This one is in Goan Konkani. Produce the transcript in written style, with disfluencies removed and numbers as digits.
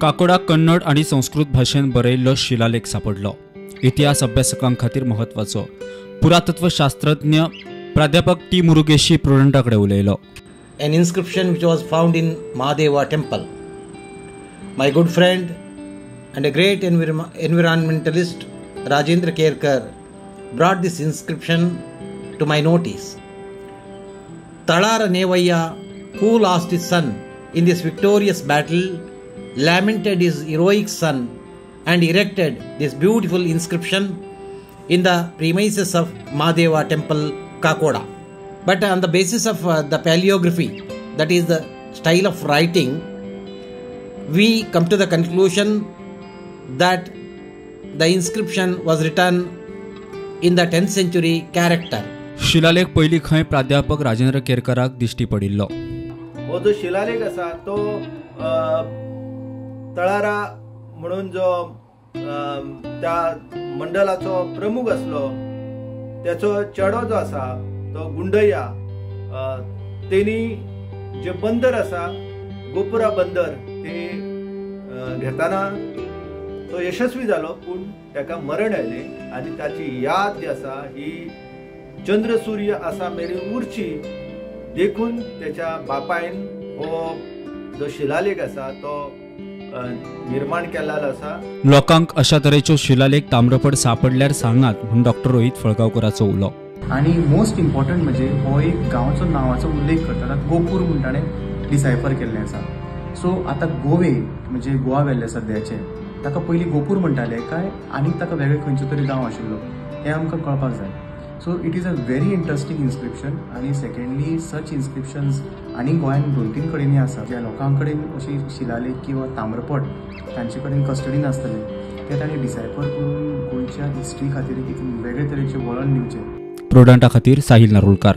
काकोडा कन्नड आनी संस्कृत भाशेन बरयल्लो शिलालेख सापडलो. इतिहास अभ्यासकां खातीर म्हत्वाचो. पुरातत्वशास्त्रज्ञ प्राध्यापक टी मुरुगेशी प्रुडंटा कडेन उलयलो. An inscription which was found in Mahadeva temple. My good friend and a great environmentalist Rajendra Kerkar brought this inscription to my notice. Talara Nevaya, who lost his son in this victorious battle, lamented his heroic son and erected this beautiful inscription in the premises of Mahadeva temple, Kakoda. But on the basis of the paleography, that is the style of writing, we come to the conclusion that the inscription was written in the 10th century character. शिलालेख पयलीं खंय प्राध्यापक राजेंद्र केरकराक दिश्टी पडिल्लो. हो जो शिलालेख आसा तो तळारा म्हणून जो त्या मंडलाचो प्रमुख आसलो त्याचो चेडो जो आसा तो गुंडय्या तेणी जे बंदर आसा गोपुरा बंदर ते घेताना तो यशस्वी जालो, पूण ताका मरण आयलें आनी ताची याद जी आसा ही चंद्रसूर्य आसा मेरेन उरची देखून त्याच्या बापायन हो जो शिलालेख आसा तो निर्माण केल्लो आसा. लोकांक अशा तरेच्यो शिलालेख ताम्रपट सापडल्यार सांगात म्हूण डॉक्टर रोहित फळगांवकराचो उलो. आनी मोस्ट इम्पॉर्टंट म्हणजे हो एक गांवचो नांवाचो उल्लेख करतना गोपूर म्हूण ताणें डिसायफर केल्लें आसा. सो आतां गोवे म्हणजे गोवा वेल्ले सद्याचें ताका पयलीं गोपूर म्हणटाले काय आनीक ताका वेगळे खंयचो तरी गांव आशिल्लो हें आमकां कळपाक जाय. So it is a very interesting inscription. आनी सेकंडली सच इन्स्क्रिप्शन्स आनी गोंयांत 2-3 कडेनूय आसा ज्या लोकां कडेन अशी शिलालेख किंवा ताम्रपट तांचे कडेन कस्टडीन आसतले ते तांणी डिसायफर करून गोंयच्या हिस्ट्री खातीर एक वेगळे तरेचें वळण दिवचें. प्रुडंटा खातीर साहिल नारुलकार.